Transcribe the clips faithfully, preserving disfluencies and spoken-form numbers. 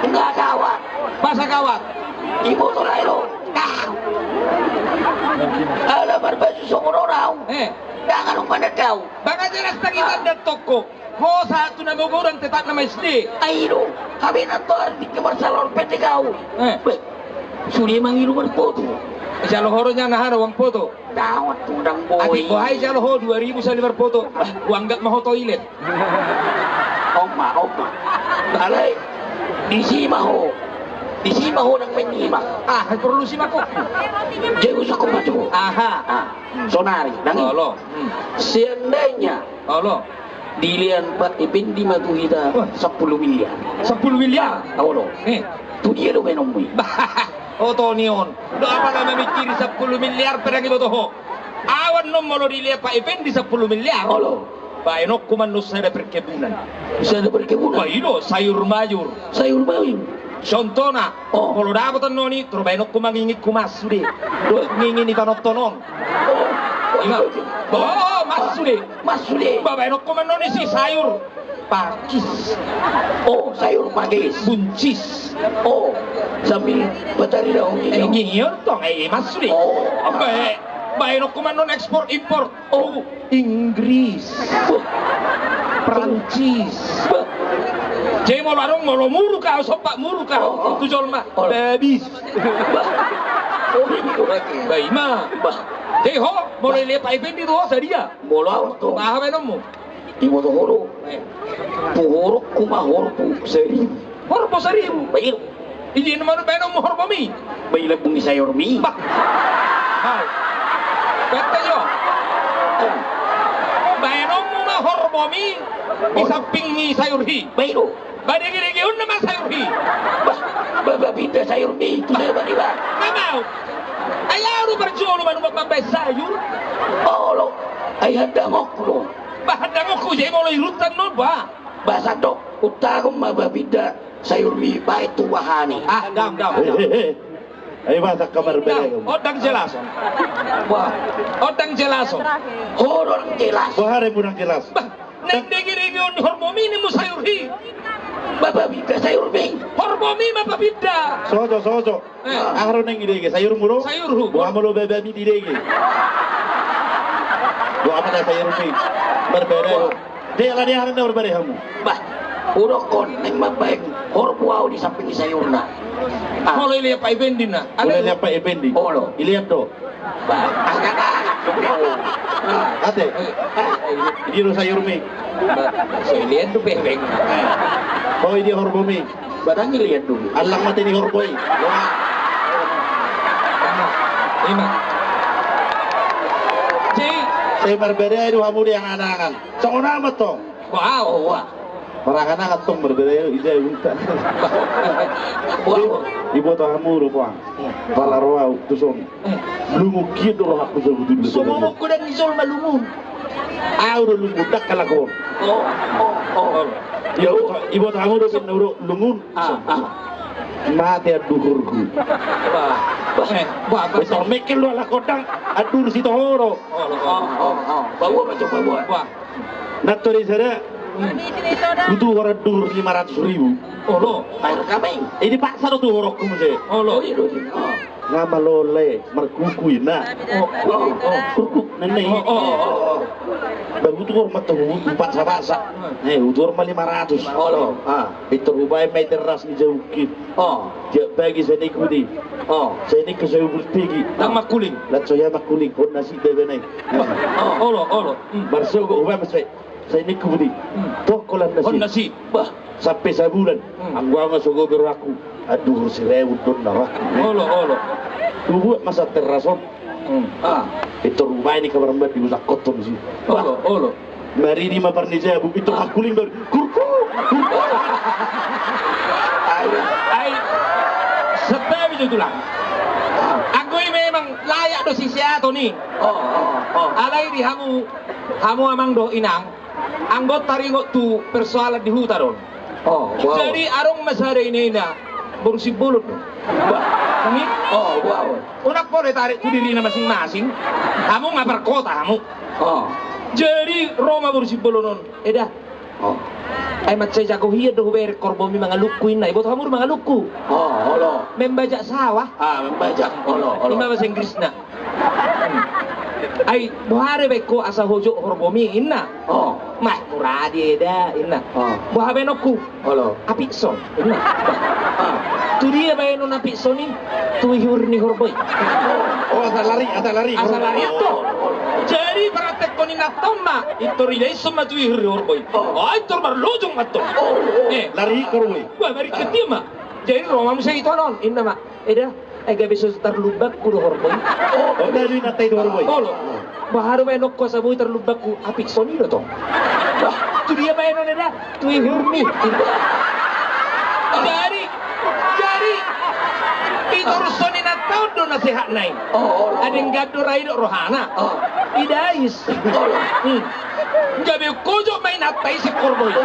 Nga gawat. Masa gawat? Iboto lae do. Ala marbaju songon on au. Eh. Dang adong manat au. Banga jelas tangitan dan toko. Ho sahat tu na mogorang tetap nama S D. Ai do. Hape na toar di kemar salor P T K au. Eh. Beh. Sude mangido marpoto. Jalo ho do nya na hana uang poto. Dawat tudang boi. Atik bohai jalo ho dua ribu sali marpoto. Bah, uang gak ma ho toilet. Oma, oma. Alai. Di si ma ho. Di si ma ho nang main ima. Ah, perlu si ma ho. Jadi usah kau maju. Aha. Ah, sonari, nang. Olo. Hmm. Seandainya. Olo. Dilean Pak Effendi ma tu hita. Wah. Sampulu miliar. Sampulu miliar? Ah, olo. Eh. Tu dia do baenonmu i. Oto ni on. Do apa nama mikiri sampulu miliar pe dang iboto ho. Awan non molo dilean Pak Effendi sampulu miliar. Olo. Baenonku ma non sada perkebunan. Sada perkebunan? Ba i do, sayur mayur. Sayur mayur. Contohna, oh, molo dapot annon i, tor baenonku ma nginginku massu de. Do ngingin i panontonon. Oh, oh, ima. Oh, oh, massu de. Massu de. Ba baenonku ma annon i si sayur pakis. Oh, sayur pakis. Buncis. Oh, sambil patari daun ini. Eh, ngingin tong, eh, massu de. Oh, apa? Bae, baenonku ma annon ekspor impor. Oh. Inggris. Wah. Prancis. Wah. Jadi molo adong, molo muruk au, sompat muruk au. Oh, oh. Tu jolma. Oh. Babis. Wah. Oh, ini orang. Ba ima. Wah. Jadi ho, molo dilean Pak Effendi tu ho sadia. Molo au tu. Aha baenonmu? Iboto ho do. Eh. Puhorokku ma horbo saribu. Horbo saribu? Baik. Ijin ma do baenonmu horbomi. Baik, lambung ni sayurmi. Bah. Hai. Betta jo. Baenonmu ma horbomi di samping ni sayurhi. Baik do. Ba degedege on nama sayurhi. Bah, bah, bah, pinda sayurmi. Tu saya bani bah. Nggak mau. Ai au do parjolo manumpak mambaen sayur. Olo. Ai handangonku do. Bah, handangonku jadi molo irutan non bah. Bah, sandok. Untagon ma bah pinda. Sayur ni baen tu bahan i. Ah, dam, dam, dam. Hehehe. Ai bah, tak kamar bere. Dam, ondang jelas. Wah. Ondang jelas. Ho do ndang jelas. Bah, hari murang jelas. Bah, nang degedege on horbomi ninmu sayurhi. Bah, bah, pinda sayurmi. Horbomi ma bah pinda. Sojo, sojo. Eh. Aha do nang didege, sayurmu do? Sayurhu. Boha molo babami didege? Boha ma na sayurmi? Barbada do. Dia lah dia harus barbada hamu. Bah, hudokkon nang mambaen horbo au di samping ni sayurna. Ah. Molo ilean Pak Effendi na. Molo ilean Pak Effendi. Olo. Ilean do. Bah, angkat, angkat. Ate. Dia do sayurmi. Bah, so ilean do bebeng. Oh, dia horbomi. Batang i liat do. Allang mate ni horbo i. Ima. Jadi. Sai marbadai do hamu di angan-angan. Songon amat tong. Wah, wah. Parangan-angan tong marbadai do, ija unta. Wah. Iboto hamu do, Puang. Pala ro au tuson. Lungun hian do rohangku sabotulna. Songon on godang ni jolma lungun. Au do lungun, ndang halak on. Oh, oh, oh. Iboto hamu do, pinna au do lungun. Ah, ah. Mate anduhurhu. Bah, bah, bah. Wis, mengkel do halak on, ndang anduhur sitoho do. Oh, oh, oh. Bawa macam bawa. Bah. Nantori sada. Hmm. Hutuhor anduhur lima ratus ribu. Olo. Bayar kami. Ini paksa do tuhorongku muse. Olo. Oh, iya, iya. Oh. Nga malo lae, markuku inna. Oh, oh, oh. Kurkuk, nene. Oh, oh, oh, oh. Ba hutuhor ma tu, hupaksa-paksa. Hmm. Eh, hutuhor ma lima ratus. Olo. Ah, pintor hubaen ma i teras ni jaukki. Oh. Tiap pagi sai naeng hute. Oh. Sai naeng hute, sai hubultiki. Ndang mangkuling. Laos so hea mangkuling, hon nasi da bana i. Oh, olo, olo. Hmm. Marsogot hubaen ma sai. Sai naeng hute. Hmm. Toko lan nasi. Hon nasi. Bah. Sampe sabulan. Hmm. Anggo au nga so gobe rohangku. Anduhur siribun do na rohangku. Olo, olo. Hubuat ma sian teras on. Hmm. Ah. Pintor hubaen i kamar mandi, husangkothon si. Olo, olo. Maridi ma par ni jabu, pintor mangkuling baru. Kurkuk, kurkuk. Ai, ai. Santabi jo tulang. Anggo i memang layak do siseaton i. Oh, oh, oh. Alai di hamu, hamu amang dohot inang. Anggo taringot tu persoalan di huta do on. Oh, wow. Jadi adong ma sada ina-ina boru Simbolon do. Wah. Nungnga? Oh, wow. Unang pola tarik tu dirina masing-masing. Hamu nga parkota hamu. Oh. Jadi ro ma boru Simbolon on. Eda. Oh. Ai mansai jago hian do huberek horbomi mangalungku, inna. Iboto hamu do mangalungku? O, olo. Membajak sawah. A, membajak. Olo, olo. Ima bahasa Inggrisna. Ai boha do baenonku asa hojok horbomi, inna. O. Mah, muradi eda, inna. O. Boha baenonku? Olo. Apitson, inna. A. Tu dia baenon apitson i? Tu ihur ni horbo i. O, asa lari, asa lari. Asa lari, o. Jadi praktekhon inanta on ma, pintor ilaishon ma tu ihur ni horbo i. O. Ai pintor marlojong ma antong. O, o. E. Lari horbo i. Bah, marikit dia ma. Jadi ro ma muse itonon, inna ma. Eda, ai gabe so tarlumbangku do horbo i. O, eda do inanta i tu horbo i. Olo. Boha do baenonku asa boi tarlumbangku? Apitson i do tong. Bah, tu dia baenon, eda? Tu ihurmi. Jadi, jadi pitorushon inanta on do nasehatna i. O, olo. Ai denggan do ra didok rohana. O. Idais. Olo. Hmm. Gabe hujojok ma inanta i sian horbo i.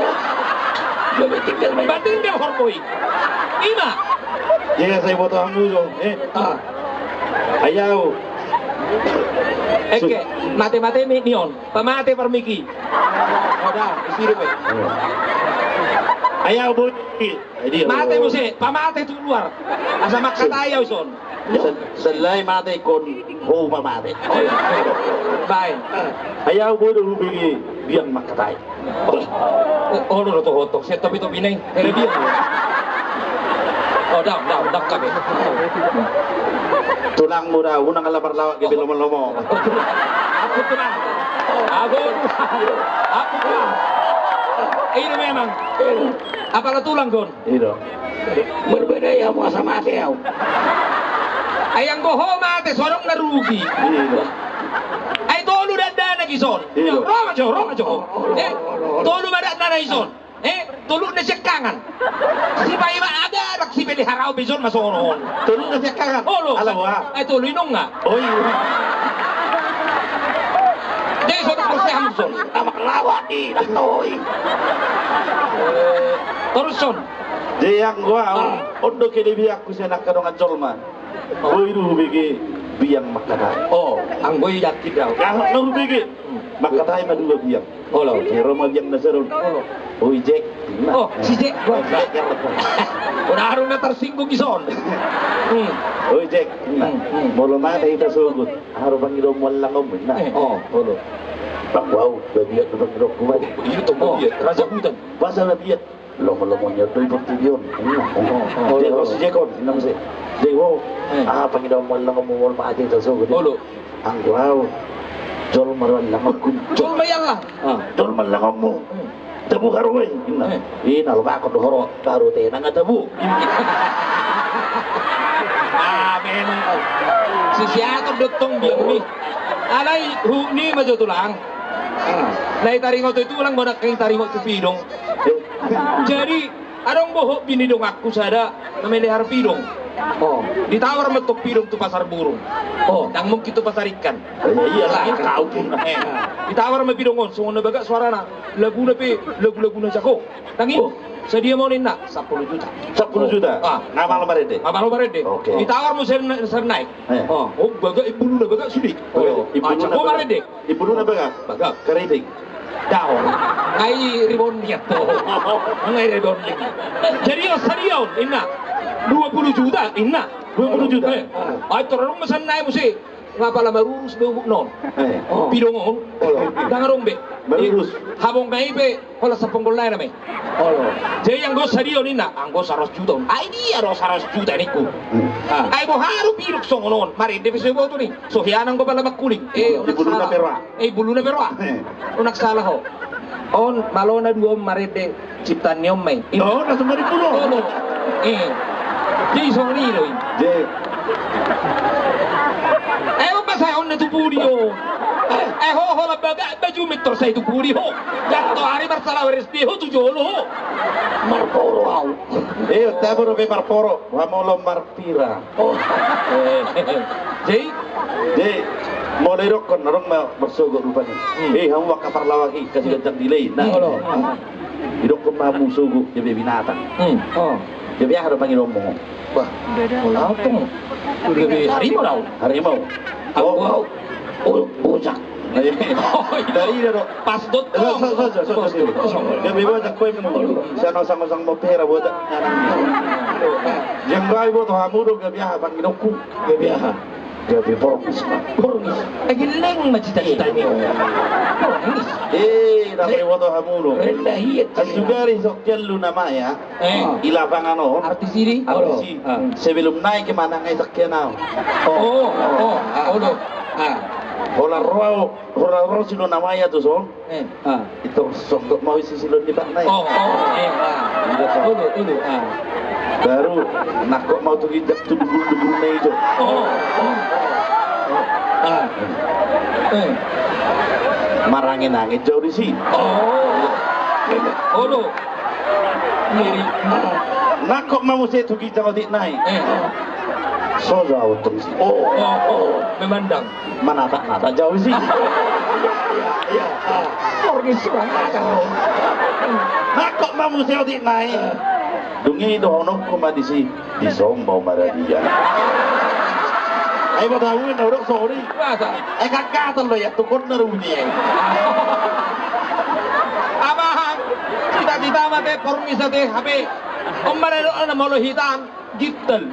Gabe tinggal ma i. Ba tinggal horbo i. Ima. Ia, sai boto hamu jo, e. A. Ai au. Eke, mate-mate mik ni on. Pamate parmik i. O da, isi do pe. Ai au boi. Mate muse, pamate tu luar. Asa mangkatai au dison. Selain mate ingkon ho pamate. Baen. Ai au boi do hubege biang mangkatai. Olo do toho tong, sian topi-topina i. Hera biang. O, daong, daong, daong hape. Tulangmu da, unang ala parlawak gabe lomo-lomo. Ampun tulang. Ampun. Ampun tulang. I do memang. Apala tulang on. I do. Marbadai hamu asa mate au. Ai anggo ho mate so adong na rugi. I do. Ai tolu dakdanak dison. I do. Ro ma jo, ro ma jo. E, tolu ma dakdanak dison. E, toluna siangkangan. Sipaimaon anak, sipeliharaon pe dison ma songon on. Toluna siangkangan. Olo. Ala boha? Ai tolu inongna. O, i do. Jadi so adong porsea hamu dison. Amak lawan i, na tohoi. Torushon. Jadi anggo au, on do kelebihanku sian angka dongan jolma. Boi do hubege biang mangkatai. O, anggo i yakin do au. Aha na hubege? Mangkatai ma dua biang. Olo. Ro ma biang na sadari on. Olo. Oi Jek. O, si Jek. Unang adong na tarsinggung dison. Oi Jek. Molo mate hita sogot, aha do pangidoanmu allangonmu, inna. O, olo. Bang, au babiat do pangidoanku, bang. I do tong, babiat. Raja hutan. Boasa babiat? Lomo-lomo ni on do i portibi on. Jadi ro si Jek on, inna muse. Jadi, o, aha pangidoanmu allangonmu molo mate hita sogot? Olo. Anggo au, jolma do allangonku. Jolma i allang. Jolma allangonmu. Tabu haroa i, inna. I na lomakon do haroa, haroa te nunga tabu. Amen. Sisiaton do tong biangmi. Alai huhut ni ma jo tulang. Na i taringot tu tulang, bona i taringot tu pidong. Jadi adong bohot bini donganku sada na melihara pidong. O. Ditawar ma tong pidong tu pasar burung. O. Ndang mungkin tu pasar ikan. Iyalah, kau pun. E. Ditawar ma pidong on, songon na bagak suarana. Laguna pe lagu-lagu na jago. Ndang i. O. Sadia ma on, inna? Sampulu juta. Sampulu juta? A. Nga malo marende? Nga malo marende. Oke. Ditawar muse na, sernai. E. O. O, bagak imbuluna, bagak sude. O. Imbuluna jago marende. Imbuluna bagak? Bagak. Keriting? Daong. Nga i rebonding do. Nga i rebonding. Jadi on sadia on, inna? Dua pulu juta, inna. Dua pulu juta? E. Ai tor adong ma sernai muse. Nga pala marurus be uhutna on. E. Pidong on. Ndang adong be. Marurus. Habongna i pe holan saponggol nai nama i. Olo. Jadi anggo sadia on, inna? Anggo saratus juta on. Ai dia do saratus juta ningku. Ai boha do pidong songon on? Marende pe so iboto ni. So hea nanggo pala mangkuling. E, imbuluna pe roa. E, imbuluna pe roa. E. Unang sala ho. On malona dua on marende, ciptaan ni on ma i. O, na so marimbulu. Olo. E. Jadi songon i do i. Jadi. E, on ma sai on na tu pudi ho. E, ho, holan bagak baju mintor sai tu pudi ho. Jala toari marsalawer S D ho tu jolo ho. Marporo au. E, tabo dope marporo. Boha molo mar pira. O. E, jadi? Jadi, molo idokkon, adong ma marsogot rupani. Hmm. E, hamu angka parlawak i, kasi ganjang dile i. Na. Olo. Idokkon ma hamu sogot, gabe binatang. Hmm. O. Gabe aha do pangidoanmu? Bah. Apa? Gabe harimau do au. Harimau. Au, au. O, bojak. Dari do. Pas dot. Gabe botak koe menu. Sian osang-osang mau pera botak. Jembai boto hamu do gabe aha pangidokku. Gabe aha. Gabe pormis ma. Pormis. Geleng ma cita-cita ni. Pormis. Eh, gabe boto hamu do. Rendah ia. Asugari sokian lu nama ya. Eh. Di lapangan on. Artis ini? Artis ini. Sebelum naik ke mana ngai sokian au. Oh, oh, oh. Holan ro au. Holan ro si lu nama ya tu son. Eh, ah. Itu songkok mau isi silon di tanah. Oh, oh, eh, ah. Ulu, ulu, ah. Baru nangkok mau tu ginjak tu dubul-dubul na ijo. Oh, oh, oh. Ah. Eh. Marangin-angin jauh di si. Oh. Ulu. Ngeri. Nangkok mau muse tu ginjak otik nai. Eh. So jauh tu si. Oh, oh, oh. Memandang. Manata-nata jauh si. Iya, iya, iya. Pormis banget. Nangkok ma muse otik nai. Dung i dohononku ma di si. Di son ma maradian. Ai boto hamu na udok sori. Masa? Eh, kagatan lo ya tukon na runi ya. Amang, cita-cita ma te pormis ate hape. Om maradian na molo hitam. Gitel.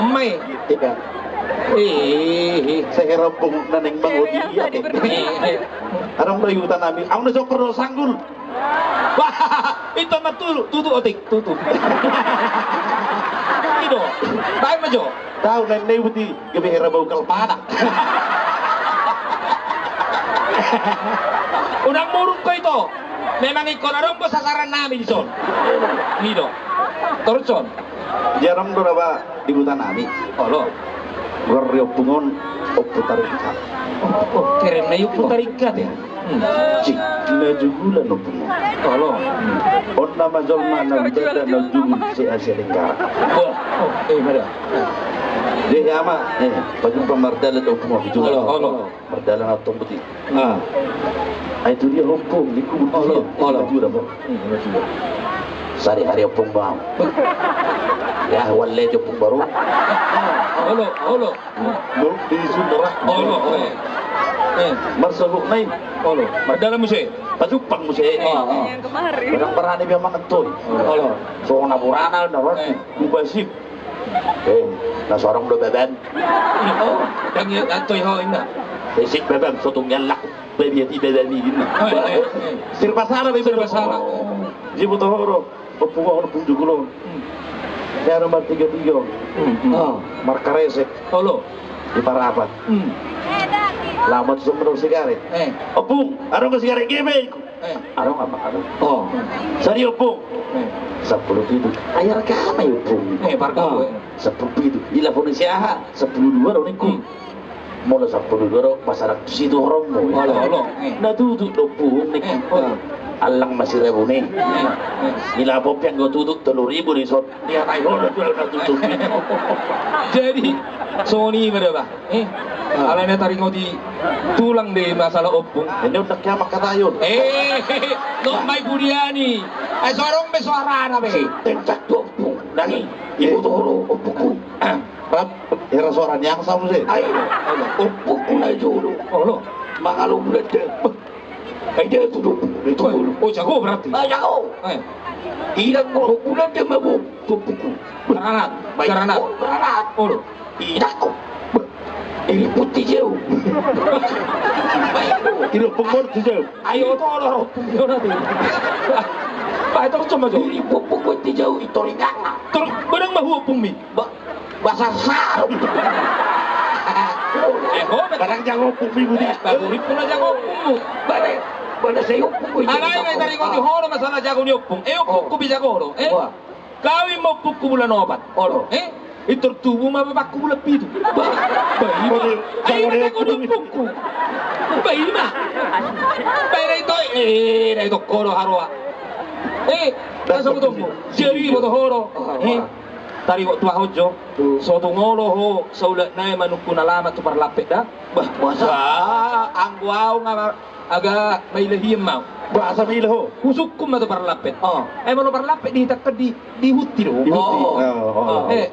Mai. Tidak. Eh, eh. Seher ompung na naeng mangodi ia. Eh, eh. Adong do i huta nami. Au na soper do sanggul. Wah, itu ma tutu, tutu otik, tutu. Ido. Baik ma jo. Tahu naeng na ibuti gabe hera bau kalpana. Unang muruk ko ito. Memang ingkon adong do sasaran nami di son. Ido. Torus son. Jarang do raba di huta nami. Olo. Goar ni ompung on Ompu Taringkat. Oh, keren na i Ompu Taringkat ya. Hmm. Cik, na jugulan ompung on. Olo. On nama jolma na bidada na jugul se Asia Tenggara. Wah, oh, eh, mana? Dia ama, eh, pajumpang mardalan ompung on. Olo, olo. Mardalan au tong boti. Ah. Ai tu dia ompung, di kubur tu dia. Olo, olo. Di Madura, Bang. Hmm, Madura. Sari hari ompung, Bang. Ya, wale jo ompung baru. Olo, olo. Baru di Sunda, Bang. Olo, olo. Eh. Marsogok nai. Olo. Mardalan muse. Pajumpang muse. Ah, ah. Barang barani biar mangetoi. Olo. So na burana na, Bang. Eh. Bubasip. Eh, na sorong do baban. Oh, dang ia antoi ho inna. Besik baban, sotung nyalak. Babi ati baban i inna. Oh, iya, iya, iya. Serba salah, babi. Serba salah. Jibu tohoro, ompung on, ompung jugul on. Hmm. Ero martiga-tiga on. Hmm, hmm. Ah, markaresek. Olo. Di Parapat. Hmm. Lamat sumber sigaret. Eh. Ompung, adong sigaret gebe. Eh. Adong apa adong? Oh. Sari ompung. Eh. Sampulu pitu. Ayar kama ompung. Eh, parga. Oh. Sampulu pitu. Ila pun si aha? Sampulu dua do ningku. Hmm. Molo sampulu dua do, pasarak tu situ horongmu. Olo, olo. Eh. Na tutu do ompung ningku. Eh, oh. Allang masirabune. Eh, eh. Ila popiang go tutu tolu ribu di son. Ia, tai ho, na tutu. Jadi, songon i ma da, bah. Eh, alana taringoti tulang do masalah ompung. Ini udah kiamat kata ayo. Eh, no mai budiani. Eh, sorong be suarana be. Tencak tu ompung. Nani? Ibu toro ompungku. Rap, era suara niang sama sih. Ayo, ompungku na jolo. Olo. Mangalo bulan de. Ai dia tu do, dia tu do. Oh, jago berarti. Ah, jago. Eh. Ida ko bulan de mabuk tu ompungku. Granat, granat. Oh, granat. Olo. Ida ko. Ini putih jauh. Ini putih jauh. Ayo, tolong. Baik, terus coba, coba. Ini putih jauh, itu ringan. Terus, barang mahu ompungmi. Ba-, Basar sarung. Eh, ho, barang jago ompungmi budi. Baru ipuna jago ompungmu. Barang, barang saya ompungmu. Alai, alai, taringot ni ho do masalah jago ni ompung. Eh, ompungku bisa jago do, eh? Wah. Kawin ma ompungku bulan opat. Olo. Eh? Intor tubu ma bapakku bulan pitu. Ba-, ba-, ba-, ai, jago ni ompungku. Ba-, ima. Ba-, ira ito, eh, ira ito kodo haroa. Eh, langsung ketemu. Jadi, boto ho do. Eh? Taringot tu aha on jo. Sotung olo ho, saulak nai manungkun alamat tu parlapet da. Bah, boasa? Anggo au nga aga maila hian ma au. Boasa maila ho? Husungkun ma tu parlapet. Oh. Eh, molo parlapet dihitangkon di, di huti do. Di huti. Oh. Oh, oh, oh. Eh,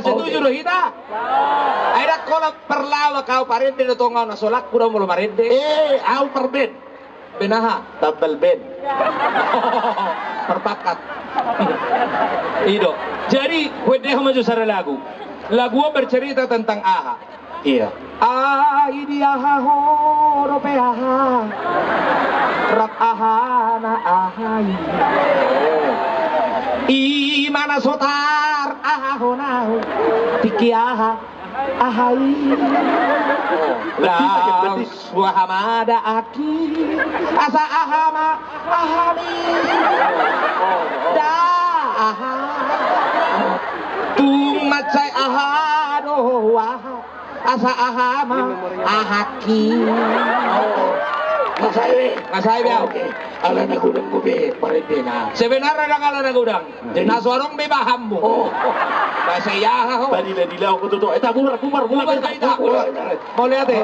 Jelas. Setuju do hita? Ai ndang holan parlawak au, parende do tong au, na so laku do au molo marende. Eh, au parben. Ben aha? Tambal ben. Parpakat. I do. Jadi huendehon ma jo sada lagu. Lagu on bercerita tentang aha? Iya. Aha i di aha ho dope aha? Rap aha na aha i? I ma na so tarahahonahon tingki aha? Aha i? Laos aha ma da aki, asa aha ma aha mi? Da aha? Tung mansai aha do aha, asa aha ma aha ki? Nga sae be. Nga sae be au. Oke. Ala na godang do be parendena. Sebenarna ndang ala na godang. Na so adong be bahanmu. Oh. Bahasa i aha ho? Padila-dila ho tutu. Eh, ta bubar, bubar, bubar. Bubar, bubar. Mauliate.